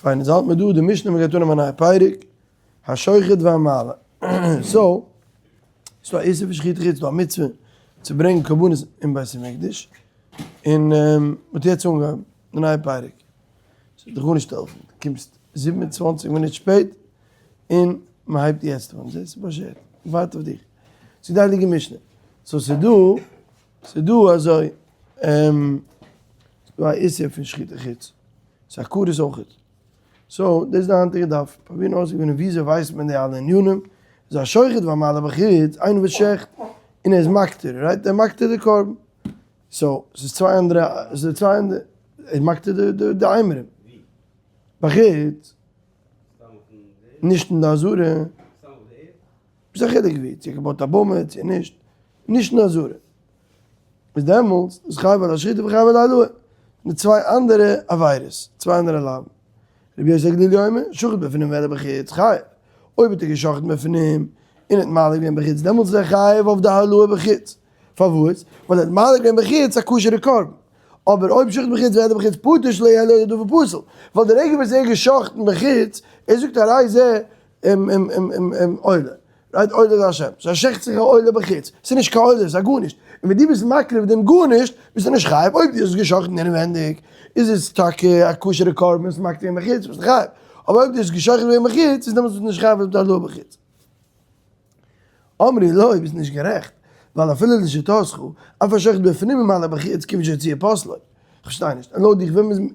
פיין, איז האלט מיר דא די משנה מ'גייט אננעמען א נייע פרק, השוחט והמעלה. so, ס'דא א איסור פון שחיטה חוץ, ס'דא א מצוה צו ברענגען קרבנות אין בית המקדש, און מ'האט יעצט אנגעהויבן די נייע פרק. ס'וועט דיך גארנישט העלפן, דו קומסט 27 מינוט שפעט און מ'הייבט יעצט אן, זעסט ס'איז באשערט, מ'ווארט אויף דיך. ס'איז די הייליגע משנה. so ס'איז דא, ס'איז דא אזוי, ס'איז דא א איסור פון שחיטה חוץ, ס'איז א כרת אויכעט. so, דאס איז די היינטיגע דף, פרובירן אויסצוגעפינען וויאזוי ווייסט מען די אלע ענינים, איז א שוחט והמעלה בחוץ, איינער וואס שעכט און ער איז מקטיר, right? ער מקטיר די קרבן. so, ס'איז צוויי אנדערע, ס'איז צוויי אנדערע, ער מקטיר די די אימורים. בחוץ. נישט אין די עזרה. וואס איז א חילוק ווי, צו ער געבויט א במה צו נישט, נישט אין עזרה. איז דעמאלטס איז חייב על השחיטה וחייב על העלאה. די צוויי אנדערע עבירות, צוויי אנדערע לאווין. רבי יוסי הגלילי אומר, שחט בפנים והעלה בחוץ, חייב. אויב האט ער געשחט'ן בפנים און האט מעלה געווען בחוץ, דעמאלטס איז ער חייב אויף די העלאה בחוץ. פארוואס? ווייל ער האט מעלה געווען בחוץ א כשר'ע קרבן. אבער אויב שחט בחוץ והעלה בחוץ פטור שלא יעלה אלא דבר פסול. ווייל די רגע וואס ער האט געשחט'ן בחוץ, ער זאגט הרי זה עולה. right? עולה להשם. so ער שעכט זיך א עולה בחוץ. ס'איז נישט קיין עולה, ס'איז א גארנישט. און ווען דו ביסט מקריב דעם גארנישט, ביסטו נישט חייב. אויב דו האסט געשחט'ן אינעווענדיג, איז עס טאקע א כשר'ע קרבן, ביסט מקריב בחוץ, ביסטו חייב. אבער אויב דו האסט געשחט'ן געווען בחוץ, איז דעמאלטס ביסטו נישט חייב אויף די העלאה בחוץ. אמרי לו, ביסט נישט גערעכט, ווייל אפילו לשיטתך, אף השוחט בפנים ומעלה בחוץ כיוון שהוציאו פסלו. כ'פארשטיי נישט. לויט דיך,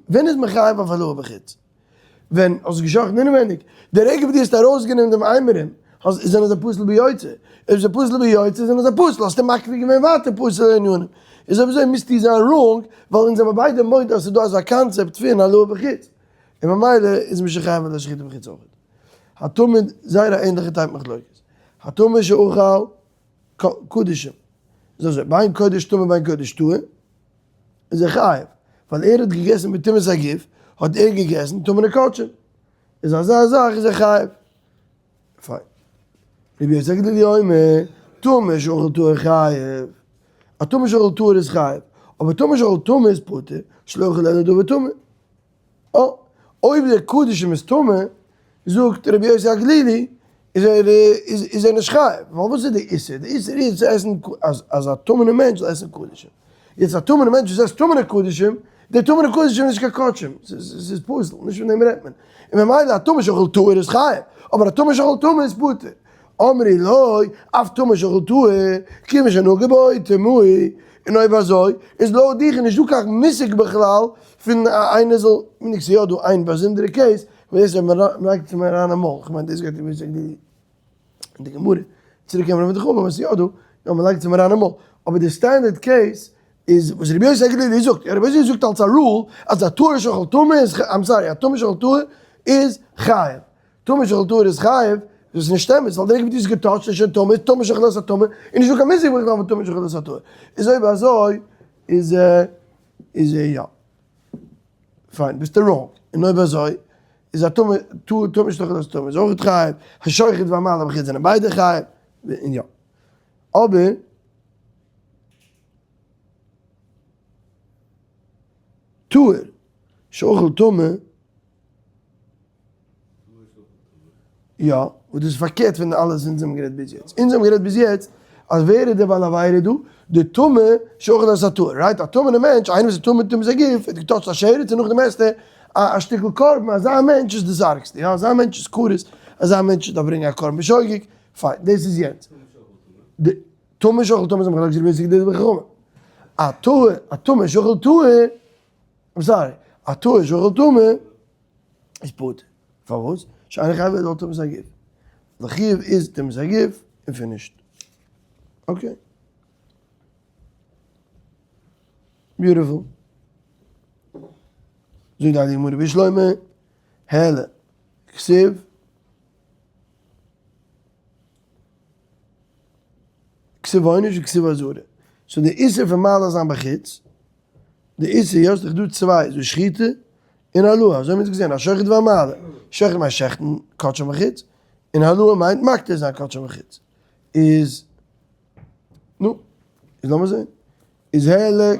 ווען איז מען חייב אויף העלאה בחוץ? ווען האסט געשאכטן אינעווייניג, די רגע וואס דו האסט ארויסגענומען דעם אימורים, האסט, זענען זיי פסול ביוצא, אויב זיי פסול ביוצא זענען זיי פסול, האסטו מקריב געווען ווייטער פסול'ע ענינים, איז אויב אזוי מוזטו זיין wrong, ווייל אונז זעמער ביידע מודה אז ס'איז דא אזא קאנצעפט פון העלאה בחוץ, און ממילא איז מען שוין חייב על השחיטה בחוץ אויך. התמיד, זייער א ענליכע type מחלוקת. הטמא שאכל קדשים, איז אזוי, בין קודש טמא בין קודש טהור, איז ער חייב, ווייל ער האט געגעסן בטומאת הגוף, האט ער געגעסן טמא'נע קדשים, איז אזא זאך איז ער חייב. פיין. רבי יוסי הגלילי אומר, טמא שאכל טהור חייב, א טמא שאכל טהור איז חייב, אבער טמא שאכל טמא איז פטור, שלא אכל אלא דבר טמא. אה, אויב דער קדשים איז טמא, זאגט רבי יוסי הגלילי, איז ער איז ער נישט חייב, ווייל וואס איז די איסור? די איסור איז צו עסן אז אז א טמא'נע מענטש זאל עסן קדשים. יעצט א טמא'נע מענטש וואס עסט טמא'נע קדשים, די טמא'נע קדשים איז נישט קיין קדשים, ס'איז פסול, נישט פון דעם רעדט מען. און ממילא א טמא שאכל טהור איז חייב, אבער א טמא שאכל טמא איז פטור. אמרי לו, אף טמא שאכל טהור, כיוון שנגע בו טמאו, און אויב אזוי איז לויט דיך נישט דא קיין מושג בכלל פון איינער זאל, מיניג ס'איז יא דא איין באזונדערע case, וואס דאס איז ווען מ'לייגט עס אריין אין מויל, כ'מיין דאס גייט איבער די אין די גמרא, צוריק קומען מיט די חמור, וואס איז יא דא, יא מ'לייגט עס אריין אין מויל, אבער די standard case איז וואס רבי יוסי הגלילי זאגט, רבי יוסי זאגט אלס א rule אז א טהור שאכל טמא איז, I'm sorry, א טמא שאכל טהור איז חייב, טמא שאכל טהור איז חייב, דאס איז נישט אמת, ווייל די רגע וואס דו האסט געטאטשט איז שוין טמא, טמא שאכל את הטמא, איז נישטא קיין מושג בכלל פון טמא שאכל את הטהור, איז אויב אזוי איז איז יא. פיין, ביסטו wrong, און אויב אזוי איז א טמא טמא שאכל את הטמא איז אויך חייב, השוחט והמעלה בחוץ זענען ביידע חייב, און יא. אבער. טהור שאכל טמא. יא, וואס דאס איז פארקערט פון אלעס וואס אונז האבן גערעדט ביז יעצט. אונז האבן גערעדט ביז יעצט אז ווער איז דער בעל עבירה דא? די טמא שאכל את הטהור, right? א טמא'נע מענטש, איינער וואס איז טמא טומאת הגוף, האט געטאטשט א שרץ און נאכדעם עסט ער א שטיקל קרבן, אזא מענטש איז דאס ארגסטע, יא, אזא מענטש איז כרת, אזא מענטש דארף ברענגען א קרבן בשוגג, פיין, דאס איז יענץ. די טמא שאכל טמא איז א מחלוקת רבי יוסי הגלילי וחכמים. א טהור, א טמא שאכל טהור, I'm sorry, א טהור שאכל טמא, איז פטור. פארוואס? שאינו חייב אלא טומאת הגוף. די חיוב איז טומאת הגוף און finished. Okay. Beautiful. זאגט די הייליגע גמרא בשלמא העלאה כתיב כתיב עונש וכתיב אזהרה. so די איסור פון מעלה זיין בחוץ, די איסור, יא, ס'איז דאך דא צוויי, ס'איז דא שחיטה און העלאה, אזוי האבן מיר עס געזען, השוחט והמעלה, שוחט מיינט שעכטן קדשים בחוץ, און העלאה מיינט מקטיר זיין קדשים בחוץ, איז, נו, איז לאמיר זען, איז העלאה,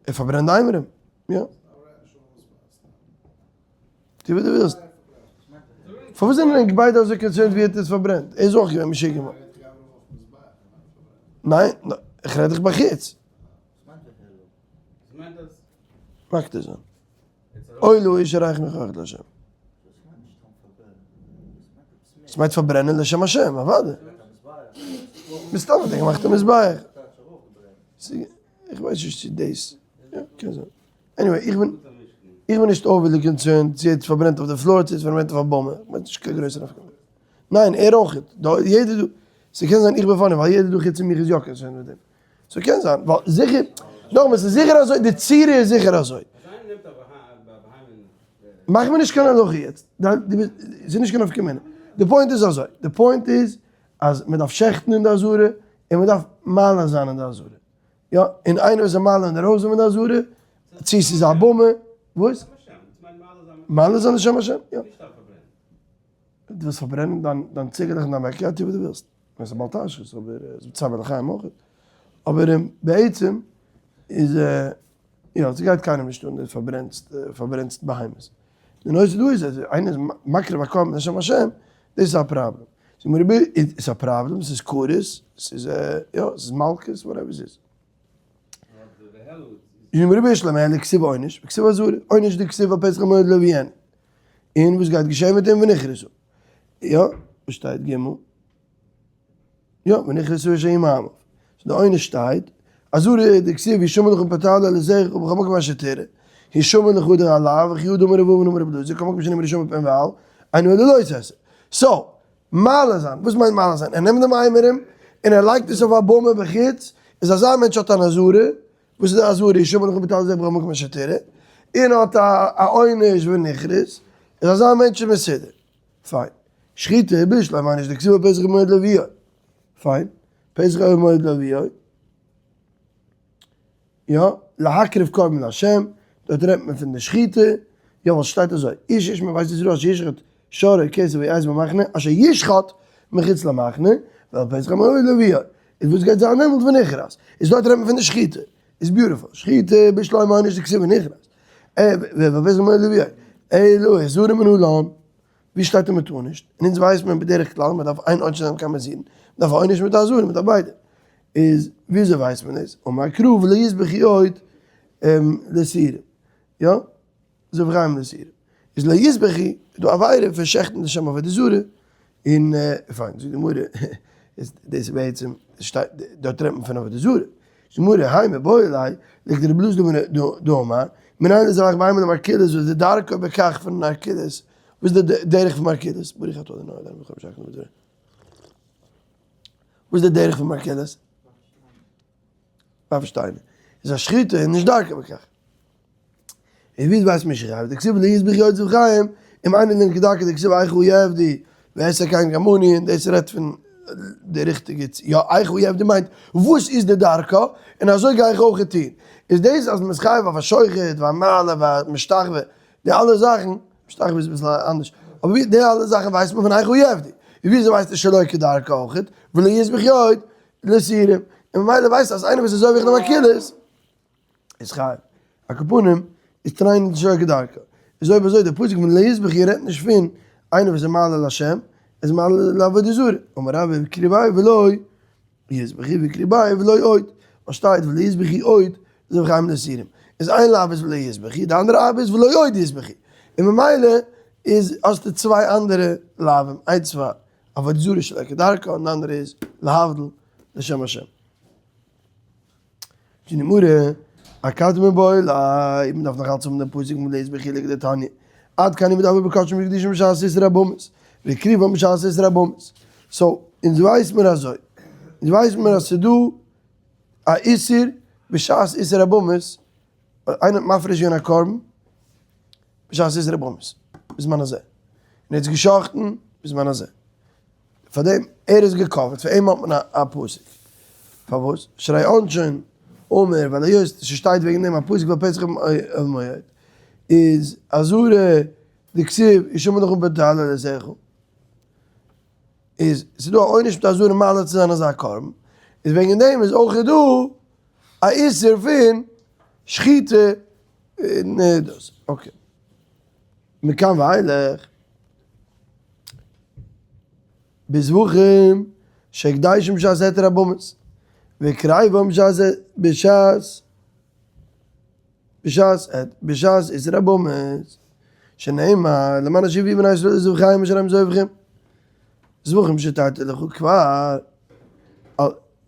ער פארברענט די אימורים, יא. טו וואס דו ווילסט. פארוואס זענען ענק ביידע אזוי concerned ווי ער האט עס פארברענט? ער איז אויך געווען משוגע געווארן. ניין, איך רעד דיך בחוץ. מקטיר זיין. אוי לו איש רייך ניחוח להשם. עס מיינט פארברענען לשם השם, אוודאי. מסתמא האט ער געמאכט א מזבח. איך ווייס נישט צו דאס, יא, קען זיין. anyway, איך בין, איך בין נישט overly concerned צו ער האט פארברענט אויף די floor צו ער האט פארברענט אויף א במה, כ'מיין נישט קיין גרויסע נפקא מינה. ניין, ער אויך, יעדער דא, ס'קען זיין איך בין funny ווייל יעדער דא חוץ פון מיך איז יא concerned מיט דעם. ס'קען זיין, ווייל זיכער, נאכאמאל ס'איז זיכער אזוי, די צורה איז זיכער אזוי. מאך מיר נישט קיין הלכה יעצט, ס'איז נישט קיין נפקא מינה. די point איז אזוי, די point איז אז מ'דארף שעכטן אין די עזרה, און מ'דארף מעלה זיין אין די עזרה. יא, און איינער וואס איז מעלה אינדערויסן פון די עזרה, צו ס'איז א במה, וואס? מעלה זיין לשם השם, יא. דו ווילסט פארברענען דיין דיין ציגעלעך אין דיין backyard, טו וואס דו ווילסט. עס איז א בל תשחית, אבער עס איז צער בעלי חיים אויך. אבער בעצם איז יא, ס'גייט קיינעם נישט אן דו פארברענסט פארברענסט בהמות. די נושא דא איז אז איינער איז מקריב א קרבן לשם השם, דאס איז א פראבלעם. איז א פראבלעם, ס'איז כרת, ס'איז יא, ס'איז מלקות, whatever ס'איז. זאגט רבי שלמה אלא כתיב עונש, וכתיב אזהרה, עונש דכתיב על פתח המועד להביאנו. און וואס גייט געשען מיט אים ונכרתו? יא, וואס שטייט ג? יא, ונכרתו האש ההיא מעמיו. סאו די עונש שטייט, אזהרה דכתיב הישמר לך מפתלא לזכר ובכל מקום אשר תראה, הישמר לך דער עליו וכי ידע אמר רב אבן אמר רב אלעזר כל מקום שנאמר הישמר פן ועל, אינו אלא לא תעשה. סאו, מעלה זיין, וואס מיינט מעלה זיין? ער נעמט דעם אימורים און ער לייגט עס אויף א במה בחוץ, איז אזא מענטש האט אן אזהרה, וואס איז די אזהרה? הישמר לך מפתלא לזכר ובכל מקום אשר תראה, און האט א עונש ונכרתו, איז אזא מענטש איז מסודר. פיין. שחיטה בשלמא עונש דכתיב פתח מועד להביאו. פיין. פתח מועד להביאו. יא, להקריב קרבן לה', דארט רעדט מען פון די שחיטה, יא ווייל ס'שטייט אזוי, איש איש מבית ישראל אשר ישחט שור כשב או עז במחנה, אשר ישחט מחוץ למחנה, ואל פתח המועד להביאו, איז וואס גייט זיין דעמאלט ונכרת, איז דארט רעדט מען פון די שחיטה, איז beautiful, שחיטה בשלמא עונש דכתיב ונכרת, ואל פתח המועד להביאו, אלא אזהרה מנלן, ווי שטייט אז מ'טאר נישט? און אונז ווייסט מען בדרך כלל מ'דארף איין עונש זיין קיין מזידן, מ'דארף א עונש מיט א אזהרה מ'דארף ביידע. איז וויאזוי ווייסט מען דאס? אמר קרא ולא יזבחו עוד לשעירים. יא? זבחיהם לשעירים. איז לא יזבחו איז דא עבירה פון שעכטן לשם עבודה זרה, און פיין זאגט די גמרא איז דאס איז בעצם שטייט דארט רעדט מען פון עבודה זרה. זאגט די גמרא האי מיבעי ליה לכדרבי אלעזר דאמר מנין לזבח בהמה למרקוליס וואס איז די דרכו בכך פון מרקוליס וואס איז די דרך פון מרקוליס? ברוך אתה ה' אלוהינו מלך העולם שהכל נהיה בדברו. וואס איז די דרך פון מרקוליס? דארף שטיין. איז א שחיטה און נישט דרכו בכך. און ווי ווייסט מען שחייב? דכתיב לא יזבחו עוד זבחיהם, אם איינער לערנט כדרכו דכתיב איכה יעבדו ואעשה כן כמוני, און דאס רעדט פון די ריכטיגע, יא איכה יעבדו מיינט וואס איז די דרכה, און אזוי גיי איך אויך טון. איז דאס אז מען איז חייב אויף א שוחט והמעלה והמשתחווה, די אלע זאכן, משתחווה איז אביסל אנדערש, אבער ווי די אלע זאכן ווייסט מען פון איכה יעבדו, און וויאזוי ווייסט ער שלא כדרכו אויכעט, ולא יזבחו עוד לשעירים, און ממילא ווייסט אז איינער וואס איז זובח למרקוליס איז חייב, על כל פנים איז תנאי שלא כדרכו, איז אויב אזוי די פסוק פון לא יזבחו רעדט נישט פון איינער וואס איז מעלה להשם, איז מעלה לעבודה זרה, אמר רבא והקריבהו ולא יזבחו והקריבהו ולא עוד, וואס שטייט ולא יזבחו עוד זבחיהם לשעירים, איז איין לאו איז ולא יזבחו, די אנדערע לאו איז ולא עוד יזבחו, און ממילא איז האסטו צוויי אנדערע לאווים, איינס פאר עבודה זרה שלא כדרכה און די אנדערע איז להבדיל לשם השם. זאגט די גמרא, אקדמא מיבעי ליה, מען דארף נאך אלץ האבן דעם פסוק פון ולא יזבחו לכדתניא, עד כאן אני מדבר בקדשים שבקדושים בשעת איסור הבמות, והקריבם בשעת איסור הבמות. so, אונז ווייס מיר אזוי, אונז ווייס מיר אז ס'איז דא א איסור בשעת איסור הבמות, איינער האט מפריש געווען א קרבן בשעת איסור הבמות, בזמן הזה, און ער האט עס גע'שחט'ן בזמן הזה. פאר דעם ער איז גע cover ט, פאר אים האט מען א פסוק. פארוואס? שהרי עונשין אומר, ווייל היות ס'שטייט וועגן דעם א פסוק ואל פתח המועד, איז אזהרה דכתיב הישמר לך מפאת תעלתך, איז ס'דא א עונש מיט אזהרה מעלה צו זיין אזא קרבן, איז וועגן דעם איז אויך דא א איסור פון שחיטה און דאס, okay. מכאן ואילך, בזבחים שהקדישום בשעת היתר הבמות, והקריבום בשעת בשעת בשעת בשעת איסור הבמות, שנאמר למען אשר יביאו בני ישראל לזבחיהם אשר הם זובחים, זבחים שהתרתי לך כבר,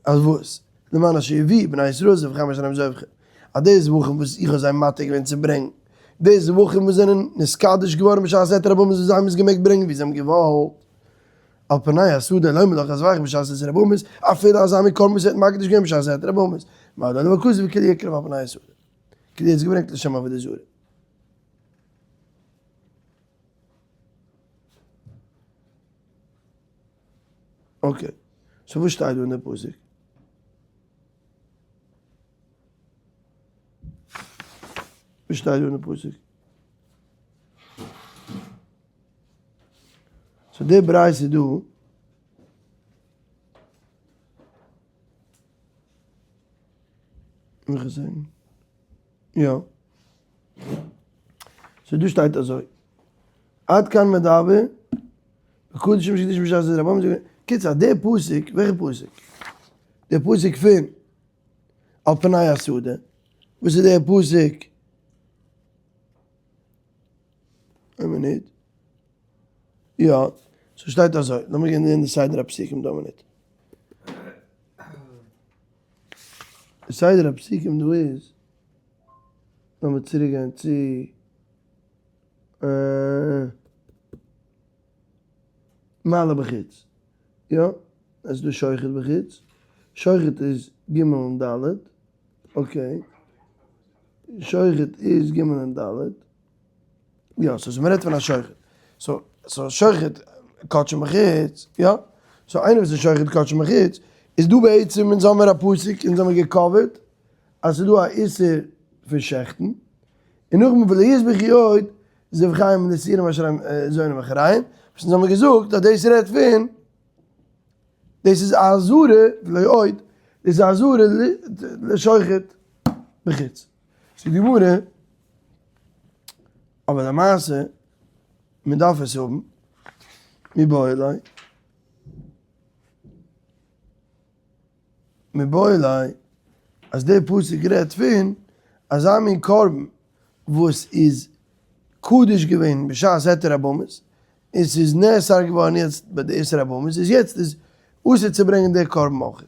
אז וואס? למען אשר יביאו בני ישראל זבחיהם אשר הם זובחים, אז די זבחים וואס איך האב זיי מתיר געווען צו ברענגן, די זבחים וואס זענען נתקדש געווארן בשעת היתר הבמות וואס זיי האבן עס געמעגט ברענגן ווי זיי האבן געוואלט, על פני השדה לומר לך הזבח בשעת היתר הבמות, אפילו אזא מין קרבן וואס ער האט מקדיש געווען בשעת היתר הבמות, מעיד עליו הכתוב כאילו יקריב על פני השדה, כאילו ער האט עס געברענגט לשם עבודה זרה. okay, so וואס שטייט דא אין די פסוק? וואס שטייט דא אין די פסוק? so די ברייתא דא מיך זען. יא. so דא שטייט אזוי. עד כאן מדבר, בקודש משקדש בשעת זה רבם זאגן, קיצור דער פסוק, וועלכע פסוק? דער פסוק פון על פני השדה, וואס איז דער פסוק? איין מינוט. יא, ס'שטייט אזוי, לאמיר גיין אין די סדר הפסוקים דא א מינוט. די סדר הפסוקים דא איז, לאמיר צוריק גיין צו מעלה בחוץ, יא, עס איז דא שוחט בחוץ, שוחט איז ג' און ד', okay, שוחט איז ג' און ד', יא, so מ'רעדט פון א שוחט, so so שוחט קדשים בחוץ, יא, so איינער וואס איז שוחט קדשים בחוץ, איז דא בעצם אונז האמיר א פסוק, אונז האמיר גע cover ט אז ס'איז דא א איסור פון שעכטן, און נאכדעם ולא יזבחו עוד זבחיהם לשעירים אשר הם זונים אחריהם, וואס אונז האמיר געזאגט אז דאס רעדט פון, דאס איז א אזהרה, ולא עוד, דאס איז א אזהרה לשוחט בחוץ. זאגט די גמרא, אבער למעשה, מען דארף עס האבן, מיבעי ליה, מיבעי ליה, אז דער פסוק רעדט פון אזא מין קרבן וואס איז קדוש געווען בשעת היתר הבמות, און ס'איז נאסר געווארן יעצט ביי די איסור הבמות, איז יעצט איז אסור צו ברענגען דער קרבן אויך.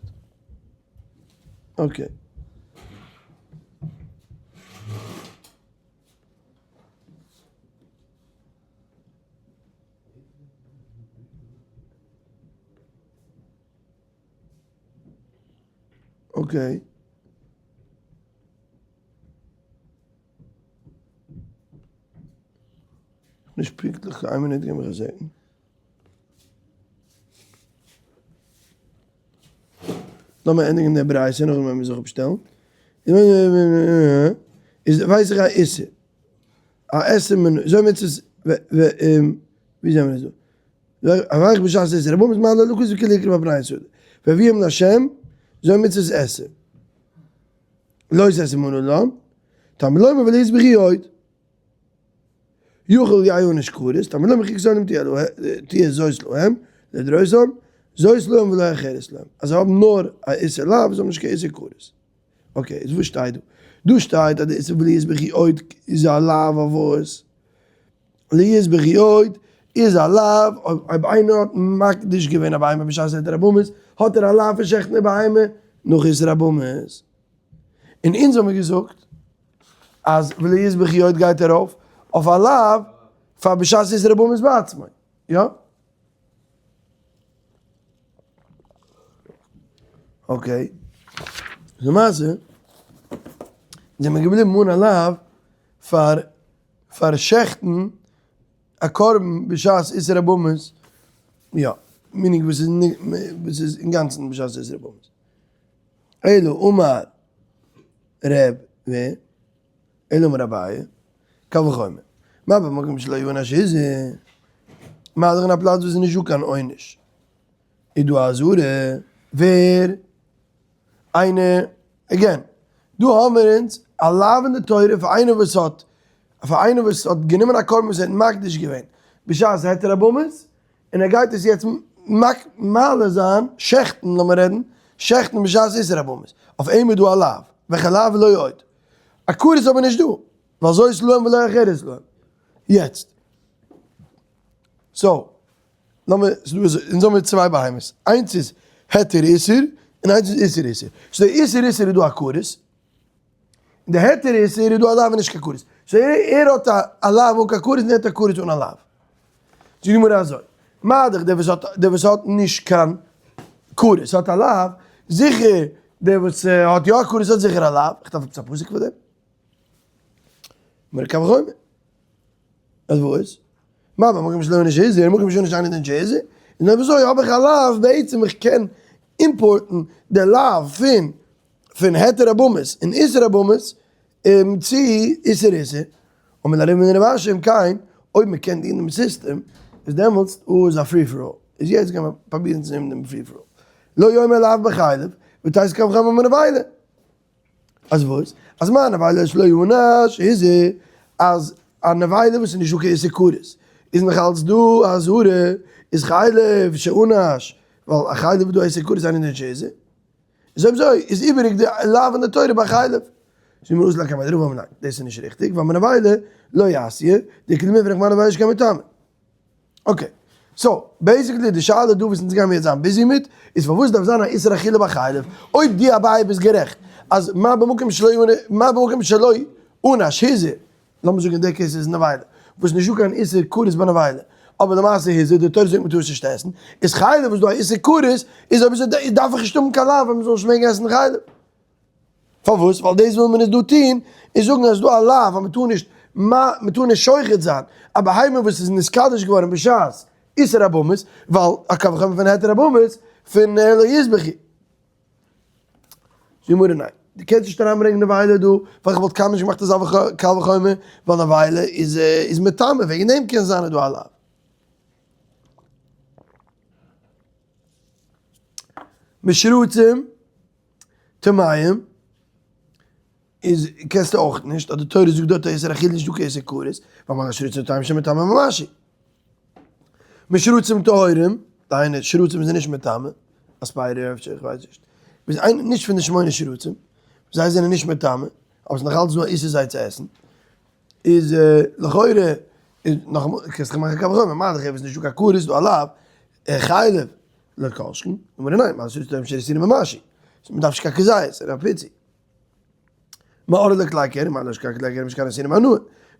okay. okay. נישט פונקטליך, איין מינוט גיב מיך א second. לאמיר ענדיגן די ברייתא נאכדעם וועלן מיר זיך אפשטעלן. איז ווייס איך א איסור. א עשה מנ זוי מצות ווי זענען מיר דא? הויך בשעת איסור רבו מזמן לא לקוס וכלי יקרא בבני ישראל. והביאם להשם זוי מצות עשה. לא יעשה מנא לן. תלמוד לומר ולא יזבחו עוד. יכול יהא עונש כרת, תלמוד לומר כי כתובים תהיה זאת להם, לדרותם, זאת להם ולא אחרת להם. אז זיי האבן נאר א איסור לאו, זיי האבן נישט קיין איסור כרת. okay, איז וואס שטייט דא? דא שטייט אז די איסור ולא יזבחו עוד איז א לאו אויף וואס? ולא יזבחו עוד איז א לאו אויב איינער האט מקדיש געווען א בהמה בשעת היתר הבמות, האט ער א לאו פון שעכטן די בהמה נאך איסור הבמות. און אונז האמיר געזאגט אז ולא יזבחו עוד גייט ארויף אויף א לאו פאר בשעת איסור הבמות בעצמו, יא? okay, למעשה זענען מיר געבליבן אן א לאו פאר פאר שעכטן א קרבן בשעת איסור הבמות, יא, meaning וואס איז וואס איז אינגאנצן בשעת איסור הבמות. אלא אמר רב ווער? אלא אמר אביי, קל וחומר, מה במקום שלא יוענש איז, מה דאך אין א פלאץ וואס איז נישט דא קיין עונש, איז דא א אזהרה, ווער? איינער, again, דא האמיר אונז א לאו אין די תורה פאר איינער וואס האט. פאר איינער וואס האט גענומען א קרבן וואס ער האט מקדיש געווען בשעת היתר הבמות, און ער גייט עס יעצט מעלה זיין, שעכטן, לאמיר רעדן, שעכטן בשעת איסור הבמות, אויף אים איז דא א לאו, וחלב לא עוד. א כרת איז אבער נישט דא, ווייל זאת להם ולא אחרת להם. יעצט, so, לאמיר, אונז האבן מיר צוויי בהמות, איינס איז היתר איסור, און איינס איז איסור איסור. so די איסור איסור איז דא א כרת, די היתר איסור איז דא א לאו און נישט קיין כרת. so ער האט א לאו אן קיין כרת און ער האט א כרת אן א לאו. זאגט די גמרא אזוי, מה דאך דער וואס האט דער וואס האט נישט קיין כרת האט א לאו, זיכער דער וואס האט יא א כרת האט זיכער א לאו, איך דארף עפעס א פסוק פאר דעם? גמרא קל וחומר. אז וואס? מה במקום שלא ענש הזהיר, מקום שענש איינער דען שהזהיר? און אויב אזוי האב איך א לאו בעצם איך קען import ן די לאו פון פון היתר הבמות און איסור הבמות צו איסור איסור, אמר ליה רבא לרב אשי אם כן, אויב מען קען דינען דעם סיסטעם איז דעמאלטס איז א free for all, איז יעצט גיימער פראבירן צו נעמען דעם free for all, לא יאמר לאו בחלב, ותיתי קל וחומר מנבילה. אז וואס? אז מה נבילה שלא ענש איז אז א נבילה וואס איז נישט דא קיין איסור כרת איז נאך אלץ דא א אזהרה איז חלב שענש ווייל א חלב איז דא איסור כרת אינו דין שאיז איז אויב אזוי איז איבעריג די לאו אין די תורה ביי חלב. זאגט מיר אויס לקמיה דרבא אמר ניין דאס איז נישט ריכטיג ווייל מנבילה לא אתיא דאיכא למיפרך מה נבילה שכן מטמא. okay, so basically די שאלה דא וואס אונז גיימיר יעצט זיין busy מיט, איז פארוואס דארף זיין א איסור אכילה ביי חלב, אויב די אביי ביסט גערעכט אז מה במקום שלא מה במקום שלא ענש הזהיר, לאמיר זאגן אין די case איז נבילה, וואס נישטא קיין איסור כרת ביי נבילה, אבער למעשה הזהיר, די תורה זאגט מען טאר עס נישט עסן, איז חלב וואס דא א איסור כרת, איז אויב אזוי דארף איך נישט האבן קיין לאו אז מען זאל נישט מעגן עסן חלב. פארוואס? ווייל דאס וויל מען עס דא טון, און זאגן אז ס'דא א לאו אז מ'טאר נישט מ'טאר נישט שוחט זיין א בהמה וואס איז נתקדש געווארן בשעת איסור הבמות, ווייל א קל וחומר פון היתר הבמות פון לא יזבחו. זאגט די גמרא ניין, דו קענסט נישט אריינברענגען נבילה דא, ווייל איך וואלט קיינמאל נישט געמאכט אזא קל וחומר, ווייל נבילה איז איז מטמא, וועגן דעם קען זיין אז דא א לאו. משרצים. טמאים איז קענסטו אויך נישט, אז די תורה זאגט דארט איסור אכילה נישט דא קיין איסור כרת, ווייל מה שרצים טמאים שמטמאים במשהו. משרצים טהורים, דהיינו שרצים זענען נישט מטמא, אספיירא אפשר איך ווייס נישט, ביז איינער נישט פון די שמונה שרצים, זיי זענען נישט מטמא, אבער ס'איז נאך אלץ דא א איסור זיי צו עסן, איז לכאורה איז נאכאמאל קענסט דאך מאכן קל וחומר, מה דאך אויב איז נישטא קיין כרת איז דא א לאו, חלב לא כל שכן, אמר ניין, מה עשו סתם שעשינו במשהו, מען דארף נישט קיין כזית, און א פיצי. מעורר לכלי כרם, מה לא שכן כלי כרם שכן עשינו בהנאה,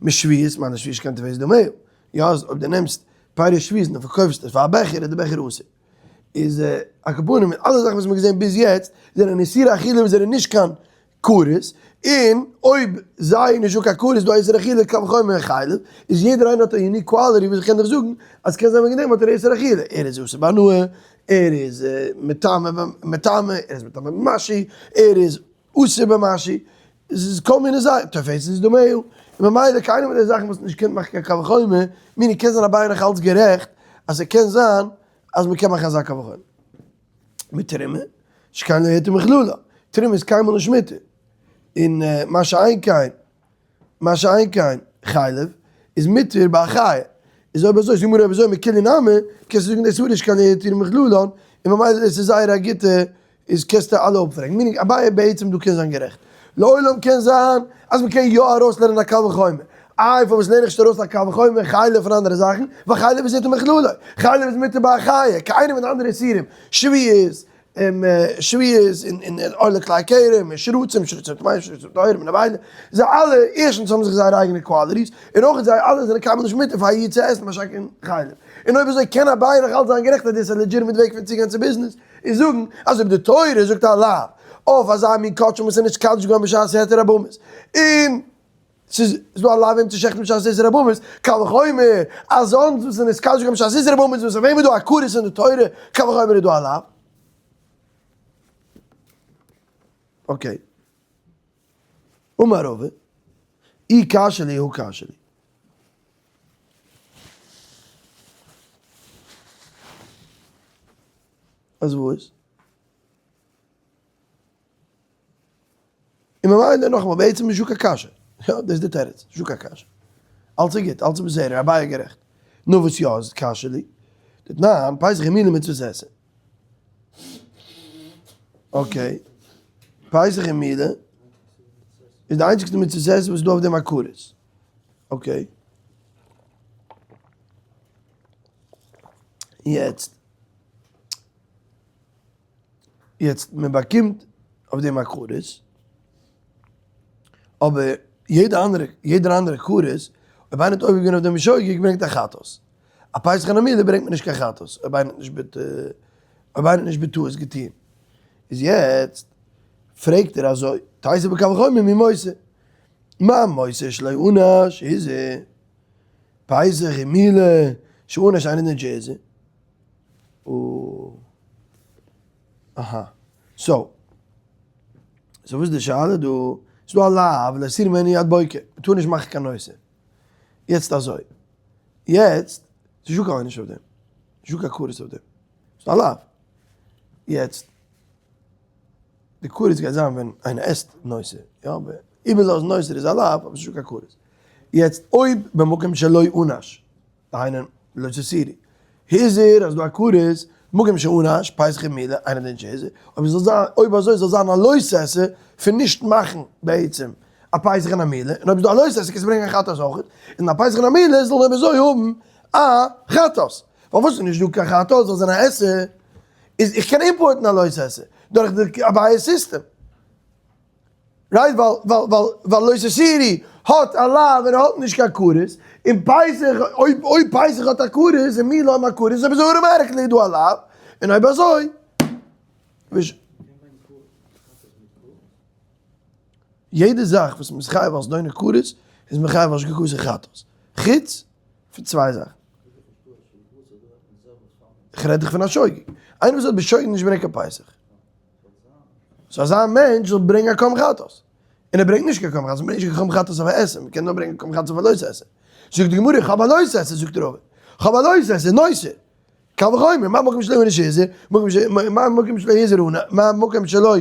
משביעית, מה לשביעית שכן תופס דמהו. יא, אז אויב דו נעמסט פירות שביעית און פארקויפסט עס פאר א בעכער איז די בעכער אסור. איז על כל פנים, אלע זאכן וואס מ'האט געזען ביז יעצט זענען איסורי אכילה וואס זענען נישט קיין כרת, און אויב זיי נישט דא קיין כרת דא איסור אכילה קל וחומר חלב, איז יעדער איינער האט א unique quality וואס איך קען דיך זאגן אז קען זיין וועגן דעם האט ער איסור אכילה, ער איז אסור בהנאה, ער איז מטמא מטמא, ער איז מטמא במשהו, ער איז אסור במשהו, עס איז כל מיני זאכן, תופסת דמהו, און ממילא קיינער פון די זאכן וואס נישט קען מאכן קיין קל וחומר, מיני קען זיין אביי נאך אלץ גערעכט אז ס'קען זיין אז מ'קען מאכן אזא קל וחומר. מיט תרומה, שכן לא היתר מכללה, תרומה איז קיינמאל נישט מותר, און מה שאין כן, מה שאין כן חלב איז מותר ביי א חיה, איז אויב אזוי, זאג מיר אויב אזוי מכולהו נמי, קענסטו זאגן דאס איז שכן לא היתר מכללה, און ממילא דאס איז זייער א גוטע, איז קענסטו אלע אפפרעגן, meaning אביי בעצם דא קען זיין גערעכט, לעולם קען זיין אז מ'קען יא ארויסלערנען א קל וחומר, איי פארוואס לערן איך נישט ארויס א קל וחומר חלב פון אנדערע זאכן, ווייל חלב איז היתר מכללו, חלב איז מותר ביי א חיה, קיינער פון די אנדערע איסורים, שביעית, שביעית, און עורלה כלאי כרם, און שרצים, שרצים טמאים, שרצים טהורים, און נבילה, זיי אלע, ערשטנס האבן זיך זייערע אייגענע qualities, און אויך זיי אלע זענען קיינמאל נישט מותר פאר א איד צו עסן משא כ חלב. און אויב אזוי קען אביי נאך אלץ זיין גערעכט אז דאס איז א legitimate וועג פון צוגיין צו ביזנעס, און זאגן אז אויב די תורה זאגט א לאו אויף אזא מין קדשים וואס איז נתקדש געווארן בשעת היתר הבמות, און ס'איז דא א לאו אים צו שעכטן בשעת איסור הבמות, קל וחומר אזאנס וואס איז נתקדש געווארן בשעת איסור הבמות וואס אויף אים איז דא א כרת אין די תורה, קל וחומר איז דא א לאו. okay. אמר רבא, אי קשיא לי הא קשיא לי. אז וואס? און ממילא נאכאמאל בעצם איז נישטא קיין קשיא, יא דאס איז די תירוץ, נישטא קיין קשיא. אלץ איז גוט, אלץ איז בסדר, אביי איז גערעכט. נו וואס יא איז קשיא לי? דתנן, פסח און מילה מצוות עשה. okay. פסח און מילה איז די איינציגסטע מצוות עשה וואס איז דא אויף דעם א כרת. okay. יעצט. יעצט מען באקומט אויף דעם א כרת, אבער יעדע אנדערע יעדער אנדערע כרת, אויב איינער האט עובר געווען אויף דעם בשוגג ברענגט א חטאת. א פסח און א מילה ברענגט מען נישט קיין חטאת, אויב איינער האט נישט בט אויב איינער האט נישט בטעות געטון. איז יעצט פרעגט ער אזוי, תיתי בקל וחומר ממותר, מה מותר שלא ענש הזהיר, פסח און מילה שענש אינו דין שהזהיר. אהא. so. so וואס איז די שאלה דא? ס'איז דא א לאו להסיר ממנו עד בוקר. מ'טאר נישט מאכן קיין נותר. יעצט אזוי. יעצט, ס'איז נישטא קיין עונש אויף דעם. נישטא קיין כרת אויף דעם. ס'איז דא א לאו. יעצט, די כרת גייט זיין ווען איינער עסט נותר. יא, אבער איבערלאזן נותר איז א לאו, אבער ס'איז נישטא קיין כרת. יעצט, אויב במקום שלא ענש. דהיינו לא תותירו. הזהיר אז דא א כרת, מקום שענש, פסח און מילה, אינו דין שהזהיר, אויב זאל זיין, אויב אזוי זאל זיין א לא תעשה פון נישט מאכן בעצם א פסח און א מילה, און אויב איז דא א לא תעשה קענסטו ברענגען א חטאת אויך, און א פסח און א מילה זאל אויב אזוי האבן א חטאת. פארוואס איז נישט דא קיין חטאת זאל זיין א עשה, איז איך קען import ן א לא תעשה דורך די אביי סיסטעם. right ווייל ווייל ווייל ווייל לא תותירו האט א לאו און האט נישט קיין כרת, און פסח אויב אויב פסח האט א כרת און מילה האבן א כרת איז אויב אזוי automatically איז דא א לאו, און אויב אזוי יעדע זאך וואס מ'איז חייב אלס זדונו כרת איז מען חייב אלס שגגות און חטאת, חוץ פון צוויי זאכן. כ'רעד דאך פון א שוגג, איינער וואס האט בשוגג נישט געברענגט קיין פסח. so אזא מענטש זאל ברענגען א קרבן חטאת. און ער ברענגט נישט קיין קרבן חטאת, מ'ברענגט נישט קיין קרבן חטאת אויף א עשה, מ'קען נאר ברענגען קרבן חטאת אויף א לא תעשה. זאגט די גמרא, איך האב א לא תעשה, זאגט רבא, איך האב א לא תעשה, נותר. קל וחומר, מה מקום שלא ענש הזהיר, מה מקום שלא הזהיר ענש, מה מקום שלא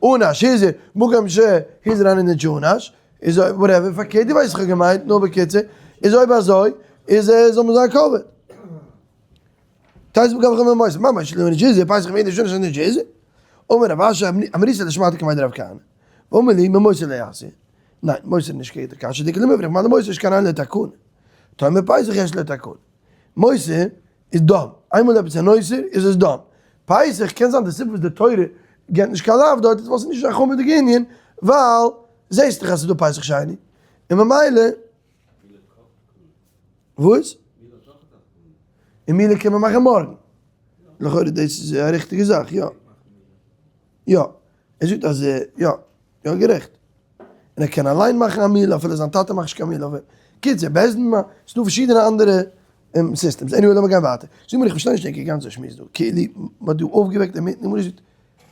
ענש הזהיר, מקום שהזהיר אינו דין שענש, איז whatever, פארקערט דו ווייסט וואס איך האב געמיינט, נו בקיצור, איז אויב אזוי, איז זאל מען זיין כבוד. תוס' בקו חמ מויס ממש לא נג'יז פייס חמ איז שוין נג'יז אומר רב אשי אמריס לשמעת כמי דרב כהנא ואומר לי ממויס לא יעשה ניין מויס נישט קייט קאש די כלומר מה מויס איז קיין אלע תקון תאמר פייס יש לו תקון מויס איז דאן איינמאל עפעס א נושא איז עס דאן פייס קען זיין די סיבה וואס די תורה געבט נישט קיין לאו דארט איז ווייל ס'איז נישט א חמור'דיגע ענין ווייל זעהסט דאך אז ס'איז דא פסח שני און ממילא וואס? און מילה קען מען מאכן מארגן. לכאורה דאס איז א ריכטיגע זאך, יא. יא. ער זאגט אז יא. יא גערעכט. און ער קען אליין מאכן א מילה אפילו זיין טאטע מאכט נישט קיין מילה. קיצור, בית דין מאכט, ס'דא פארשידענע אנדערע systems. anyway לאמיר גיין ווייטער. זאג מיר איך פארשטיי נישט ענקער גאנצע שמועס דא. כאילו מ'האט דא אויפגעוועקט אינמיטן די גמרא זאגט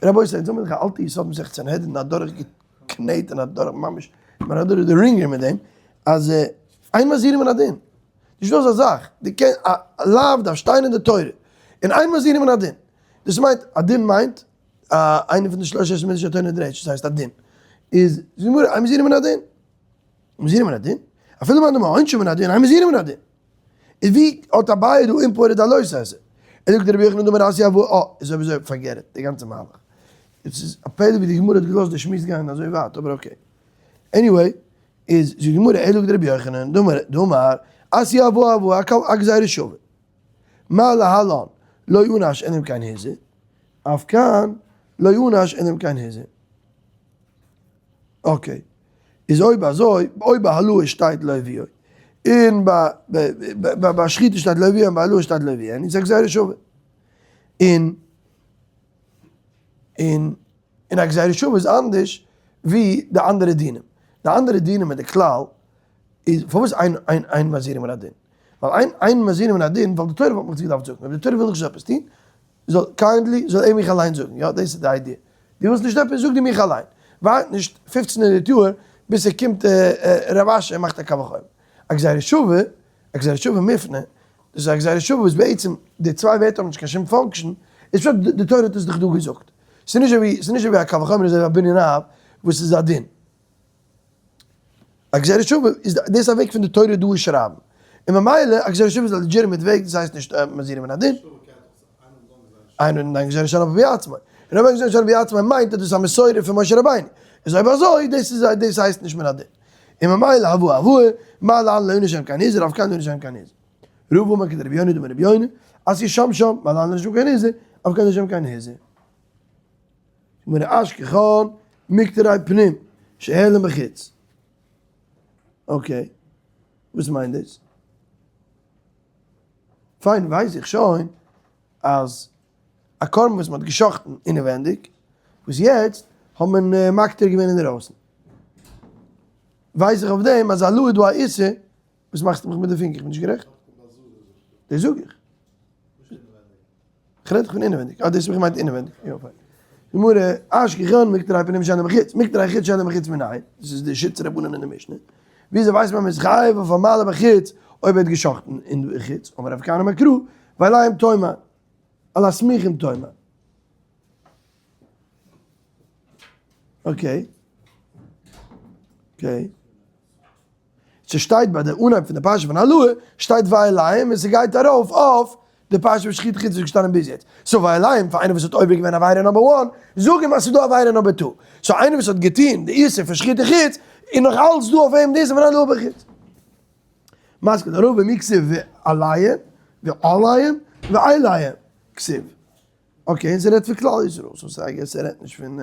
רבותי אונז האבן דאך א אלטע יסוד מסכת סנהדרין אדורכגעקנעט און אדורך ממש מ'איז אדורך די wringer מיט דעם אז אין מזהירין מן הדין. נישט דא אזא זאך. דו קען א לאו דארף שטיין אין די תורה. און אין מזהירין מן הדין. דאס מיינט א דין מיינט א איינע פון די שלש עשרה מידות שהתורה נדרשת דאס הייסט א דין. איז זאגט די גמרא אין מזהירין מן הדין. מזהירין מן הדין? אפילו מאן דאמר עונשין מן הדין אין מזהירין מן הדין. איז ווי האט אביי דא imported א לא תעשה? ער זאגט רבי יוחנן דאמר עשי הבאה אה איז אויב אזוי forget it די גאנצע מהלך. עס איז א פלא ווי די גמרא האט געלאזט די שמועס גיין אזוי ווייט אבער okay. anyway איז זאגט די גמרא אלא כדרבי יוחנן דאמר דאמר עשי הבאה הבאה א גזירה שווה מה להלן לא ענש אלא אם כן הזהיר אף כאן לא ענש אלא אם כן הזהיר. okay איז אויב אזוי אויב ביי הלואה שטייט לא הביאו און ביי ביי שחיטה שטייט לא הביאו און ביי הלואה שטייט לא הביאו איז א גזירה שווה און און און א גזירה שווה איז אנדערש ווי די אנדערע דינים. די אנדערע דינים אין די כלל איז פארוואס אין אין אין מזהירין מן הדין? ווייל אין אין מזהירין מן הדין ווייל די תורה וואלט מיך עס געדארפט זאגן. אויב די תורה וויל נישט עפעס טון זאל kindly זאל ער מיך אליין זאגן. יא דאס איז די idea. דו ווילסט נישט עפעס זאג דו מיך אליין. ווארט נישט פופצן הונדערט יאר ביז ס'קומט רב אשי און מאכט א קל וחומר. א גזירה שווה א גזירה שווה מופנה, דאס איז א גזירה שווה וואס בעצם די צוויי ווערטער האבן נישט קיין שום function, איז פשוט די תורה האט עס דיך דא געזאגט. ס'איז נישט אזוי ווי ס'איז נישט אזוי ווי א קל וחומר אזוי ווי א בנין אב וואס איז א דין. א גזירה שווה איז דאס א וועג פון די תורה דא שרייבן, און ממילא א גזירה שווה איז א legitimate וועג, דאס הייסט נישט מזהירים מן הדין. איינער אין דיין גזירה שווה בעצמו, און אויב א גזירה שווה בעצמו מיינט אז דאס איז א מסורה פון משה רבינו, איז אויב אזוי דאס איז דאס הייסט נישט מן הדין. און ממילא הבאה הבאה, מה להלן לא עונה שם קיין איסור, אף כאן לא עונה שם קיין איסור. רבא אמר כדרבי יונה דאמר רבי יונה, אז ס'איז שם שם, מה להלן לא עונה שם קיין איסור, אף כאן לא עונה שם קיין איסור. גמרא אשכחן מקטרי פנים שהעלם בחוץ. okay, וואס מיינט דאס? פיין ווייס איך שוין אז א קרבן וואס מ'האט גע'שחט'ן אינעווענדיג, וואס יעצט האט מען מקטיר געווען אינדערויסן, ווייס איך אויף דעם אז העלאה איז דא א איסור, וואס מאכסטו מיך מיט די פינגער, איך בין נישט גערעכט? דאס זאג איך. כ'רעד דאך פון אינעווענדיג. אה, דאס האב איך געמיינט אינעווענדיג. יא, פיין. גמרא, אשכחן מקטרי פנים שאינו בחוץ, מקטרי חוץ שאינו בחוץ מנין? דאס איז די שיטת רבנן אין די משנה. וויאזוי ווייסט מען מ'איז חייב אויף א מעלה בחוץ אויב ער האט גע'שחט'ן אין חוץ? אמר רב כהנא מקרא, ועליהם תאמר, על הסמוכים תאמר. okay. okay. ס'שטייט ביי די אנהייב פון די פרשה פון העלאה שטייט ואליהם און ס'גייט ארויף אויף די פרשה פון שחוט חוץ וואס איז געשטאנען ביז יעצט. so ואליהם פאר איינער וואס האט עובר געווען עבירה number one, זאג אים אז ס'איז דא עבירה number two. so איינער וואס האט געטון די איסור פון שחוט חוץ איז נאך אלץ דא אויף אים די איסור פון העלאה בחוץ. מתקיף לה רבא מי כתיב ועליהם ועליהם ואליהם כתיב. okay און ס'רעדט פון כלל ישראל so ס'איי guess ס'רעדט נישט פון.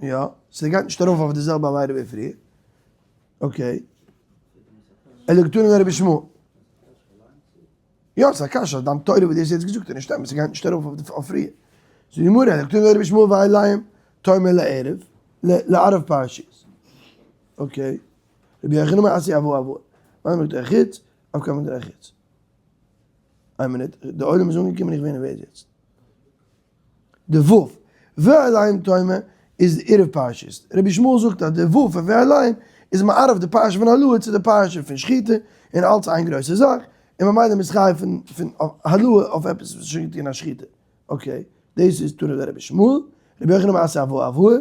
יא, ס'גייט נישט ארויף אויף די זעלבע עבירה ווי פריער. okay. אלא קתני רבי ישמעאל. יא, ס'איז א קשיא, דיין תורה וואס דו האסט יעצט געזאגט איז נישט אמת, ס'גייט נישט ארויף אויף פריער. זאגט די גמרא, אלא קתני רבי ישמעאל ואליהם תאמר לערב, לערב פרשיות. okay. רבי יוחנן אמר אתיא הבאה הבאה. מה מקטרי חוץ, אף כאן מקטרי חוץ. איין מינוט, די עולם איז אנגעקומען איך בין נערוועז יעצט. די ו' ואליהם תאמר איז די עירוב פרשיות. רבי ישמעאל זאגט אז די ו' פון ואליהם איז מערב די פרשה פון העלאה צו די פרשה פון שחיטה און אלץ איין גרויסע זאך, און ממילא מ'איז חייב פון פון העלאה אויף עפעס וואס איז שוין געטון א שחיטה. okay, דאס איז תנא דרבי ישמעאל, רבי יוחנן אתיא הבאה הבאה,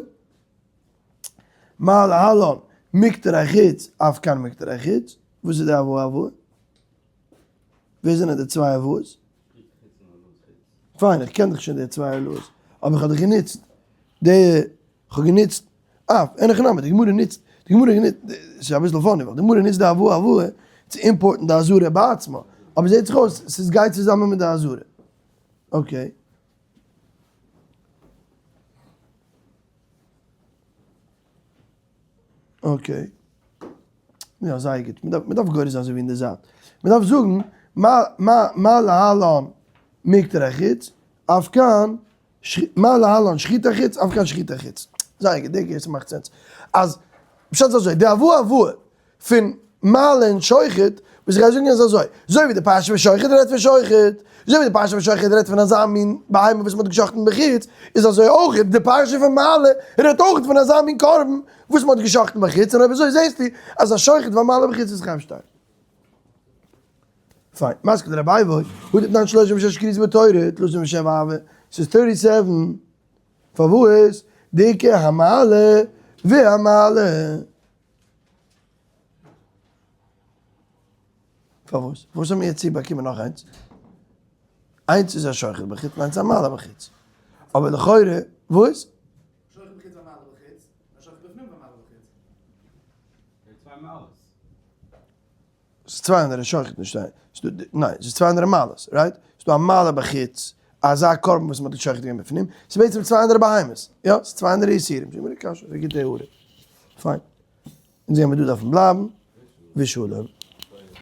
מה להלן מקטרי חוץ אף כאן מקטרי חוץ, וואס איז די הבאה הבאה? ווער זענען די צוויי הבאות? פיין, איך קען דאך שוין די צוויי העלאות, אבער איך האב דאך גענוצט די, איך האב גענוצט, אה, אין הכי נמי, די גמרא נוצט, די גמרא גענוצט, ס'איז אביסל funny, ווייל די גמרא נוצט די הבאה הבאה צו import ן די אזהרה בעצמה, אבער זעט זיך אויס ס'איז גייט צוזאמען מיט די אזהרה. okay. okay. יא, זייער גוט. מ'דארף, מ'דארף גורס זיין אזוי ווי אין די זייט. מ'דארף זאגן, מה, מה, מה להלן מקטרי חוץ, אף כאן, מה להלן שחוטי חוץ, אף כאן שחוטי חוץ. זייער גוט, די גירסא מאכט sense. אז, פשט איז אזוי, די הבאה הבאה פון מעלה און שוחט, וואס איך גיי זאגן איז אזוי, אזוי ווי די פרשה פון שוחט רעדט פון שוחט, אזוי ווי די פרשה פון שוחט רעדט פון אזא מין בהמה וואס מ'האט געשחט'ן בחוץ, איז אזוי אויך די פרשה פון מעלה רעדט אויך פון אזא מין קרבן וואס מ'האט געשחט'ן בחוץ, און אויב אזוי זעסטו אז א שוחט והמעלה בחוץ איז חייב שתיים. פיין, מתקיף לה רב איבו, הא דתנן 36 קריאות בתורה, 37 אהבה, ס'איז 37, פארוואס? דאיכא המעלה והמעלה. פארוואס? פארוואס האבן מיר יעצט צובאקומען נאך איינס? איינס איז א שוחט בחוץ און איינס א מעלה בחוץ. אבער לכאורה, וואס? שוחט בחוץ ומעלה בחוץ, א שוחט בפנים ומעלה בחוץ. צוויי מעלות. ס'איז צוויי אנדערע שוחט נישט איין. ניין, ס'איז צוויי אנדערע מעלות, right? ס'איז דא א מעלה בחוץ, אזא קרבן וואס מ'האט געשחט געווען בפנים, ס'איז בעצם צוויי אנדערע בהמות, יא? ס'איז צוויי אנדערע איסורים. שוין, קשיא, ס'איז א גוטע הערה. פיין. אונז גיימיר דא דארפן בלייבן. ושלום.